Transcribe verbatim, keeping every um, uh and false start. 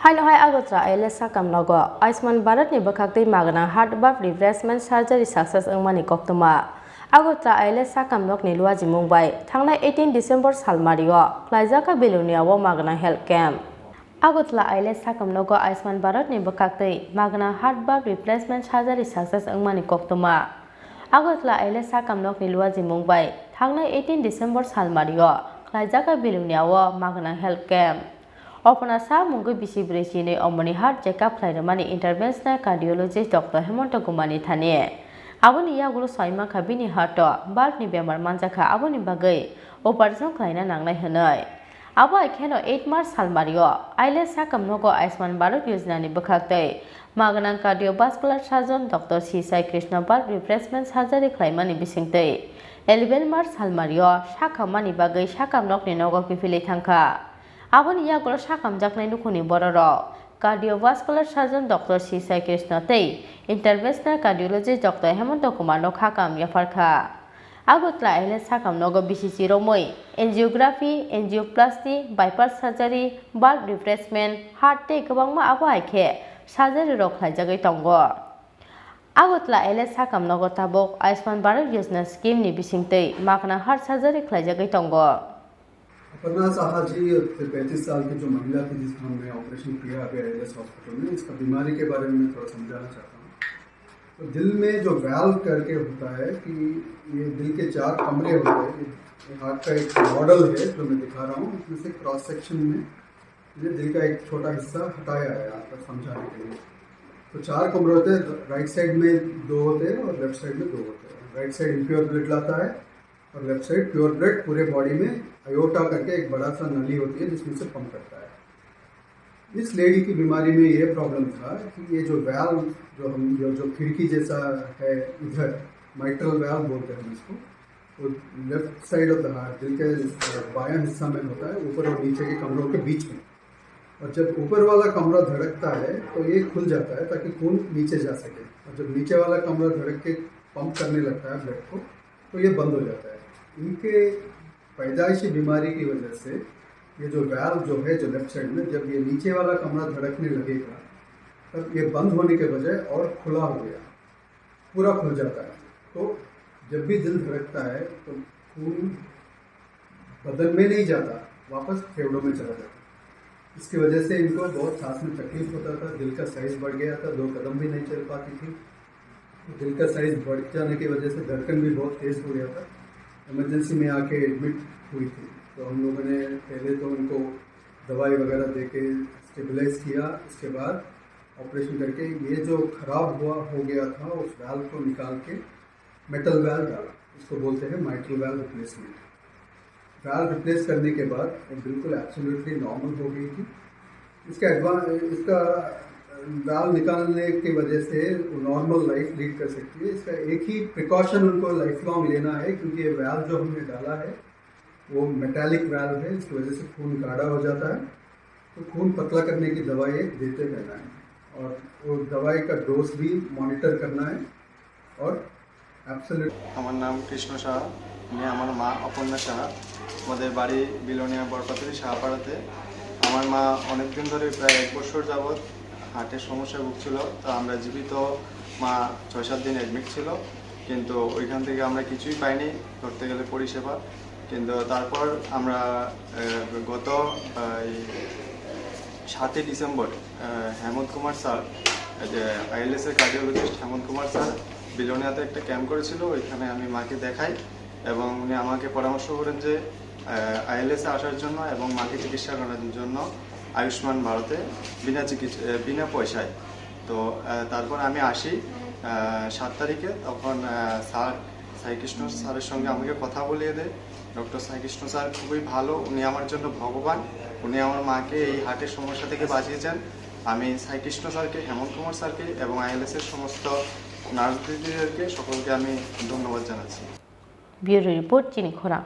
Haino hai Agartala I L S sakam nogo Ayushman Bharat ni bwkhaktwi magwnang heart valve replacement surgery success wngmani koktwma. Agartala I L S sakam nokni luajimung bai thangnai eighteen December salmario khlaijak kha Belonia o magwnang health camp. Agartala I L S sakam nogo Ayushman Bharat ni bwkhaktwi magwnang heart valve replacement surgery success wngmani koktwma. Agartala I L S sakam nokni luajimung bai thangnai eighteen December salmario khlaijak kha Belonia o magwnang health camp. Opona sa mungwi bisi bwrwi chinwi omoni heart check up khlai rwmani interventional cardiologist Doctor Hemanta Kumar ni thani. Aboni yagulo soi mankha bini heart o valve ni bemar manjakha, aboni bagwi operation khlaina nangnai hwnwi. Abo hai kheno eight March salmario I L S sakam nogo Ayushman Bharat Yojana ni bwkhaktwi magwnang cardiovascular surgeon Doctor C Sai Krishna valve replacement surgery khlaimani bisingtwi eleven March salmario sakhammani bagwi sakam nokni nogo kiphilwi thangkha. Aboni yagulo sakamjaknai nukhungni bororok cardiovascular surgeon Doctor C Sai Krishna tei interventional cardiologist Doctor Hemanta Kumar no khakam yapharkha. Agartala I L S sakam nogo bisi chiromwi angiography, angioplasty, bypass surgery, valve replacement, heart tei kwbangma abo hai khe surgery rok khlaijagwi tongo. Agartala I L S sakam nogo tabuk Ayushman Bharat Yojana scheme ni bisingtwi magwnang heart surgery khlaijagwi tongo. Aparna साहा जी, पैंतीस साल की जो महिला थी जिसका हमने ऑपरेशन किया अभी आईएलएस हॉस्पिटल में, इसका बीमारी के बारे में मैं थोड़ा समझाना चाहता हूँ। तो दिल में जो वाल्व करके होता है कि ये दिल के चार कमरे होते हैं, ये हार्ट का एक मॉडल है जो मैं दिखा रहा हूँ, इसमें से क्रॉस सेक्शन में ये दिल का एक छोटा हिस्सा हटाया है आपका समझाने के लिए। तो चार कमरे होते हैं, राइट साइड में दो होते हैं और लेफ्ट साइड में दो होते हैं। राइट साइड इम्प्योर ब्लड लाता है और लेफ्ट साइड प्योर ब्लड पूरे बॉडी में अयोर्टा करके एक बड़ा सा नली होती है जिसमें से पंप करता है। इस लेडी की बीमारी में ये प्रॉब्लम था कि ये जो वाल्व, जो हम जो, जो खिड़की जैसा है इधर, माइट्रल वाल्व बोलते हैं हम इसको, वो left side of the heart, दिल के अ, बायां हिस्सा में होता है, ऊपर और नीचे के कमरों के बीच में। और जब ऊपर वाला कमरा धड़कता है तो ये खुल जाता है ताकि खून नीचे जा सके, और जब नीचे वाला कमरा धड़क के पंप करने लगता है ब्लड को, तो ये बंद हो जाता है। इनके पैदाइशी बीमारी की वजह से ये जो वाल्व जो है, जो लेफ्ट साइड में, जब ये नीचे वाला कमरा धड़कने लगेगा, तब ये बंद होने के बजाय और खुला हो गया, पूरा खुल जाता है। तो जब भी दिल धड़कता है तो खून बदन में नहीं जाता, वापस फेफड़ों में चला जाता। इसकी वजह से इनको बहुत सांस में तकलीफ होता था, दिल का साइज बढ़ गया था, दो कदम भी नहीं चल पाती थी। दिल का साइज बढ़ जाने की वजह से धड़कन भी बहुत तेज हो गया था। इमरजेंसी में आके एडमिट हुई थी। तो हम लोगों ने पहले तो उनको दवाई वगैरह दे के स्टेबलाइज किया। इसके बाद ऑपरेशन करके ये जो खराब हुआ हो गया था, उस वाल्व को निकाल के मेटल वाल्व डाला, इसको बोलते हैं mitral valve replacement. Valve replace करने के बाद वो बिल्कुल एब्सोल्युटली नॉर्मल हो गई थी। इसका एडवांस इसका वाल्व निकालने की वजह से वो नॉर्मल लाइफ लीड कर सकती है। इसका एक ही प्रिकॉशन उनको लाइफ लॉन्ग लेना है, क्योंकि ये वाल्व जो हमने डाला है वो मेटालिक वाल्व है, इसकी वजह से खून गाढ़ा हो जाता है। तो खून पतला करने की दवाई एक देते रहना है, और वो दवाई का डोज भी मॉनिटर करना है। और एब्सोल्यूट আমার নাম কৃষ্ণ সাহা। আমি আমার মা অপর্ণা সাহা। আমাদের বাড়ি বিলোনিয়া বরপাতুরি সাহাপাড়াতে। আমার মা অনেকদিন ধরে, প্রায় এক বছর যাবৎ, হার্টের সমস্যায় ভুগছিল। তো আমরা জীবিত মা ছয় সাত দিন অ্যাডমিট ছিল, কিন্তু ওইখান থেকে আমরা কিছুই পাইনি, ধরতে গেলে পরিষেবা। কিন্তু তারপর আমরা আহ, গত আহ, এই সাতই ডিসেম্বর আহ, হেমন্ত কুমার স্যার, এই যে আইএলএস এর কার্ডিওলজিস্ট হেমন্ত কুমার স্যার বিলোনিয়াতে একটা ক্যাম্প করেছিল, ওইখানে আমি মাকে দেখাই এবং উনি আমাকে পরামর্শ করেন যে আইএলএস এ আসার জন্য এবং মাকে চিকিৎসা করার জন্য আয়ুষ্মান ভারতে বিনা চিকিৎসা বিনা পয়সায়। তো আহ, তারপর আমি আসি আহ, সাত তারিখে, তখন আহ, স্যার সাইকৃষ্ণ স্যারের সঙ্গে আমাকে কথা বলিয়ে দেয়। ডক্টর সাইকৃষ্ণ স্যার খুবই ভালো, উনি আমার জন্য ভগবান। উনি আমার মাকে এই হার্টের সমস্যা থেকে বাঁচিয়েছেন। আমি সাইকৃষ্ণ স্যারকে, হেমন্ত কুমার স্যারকে এবং আইএলএস এর সমস্ত নার্স দিদিদেরকে সকলকে আমি ধন্যবাদ জানাচ্ছি। Bureau Report, Chini Khorang.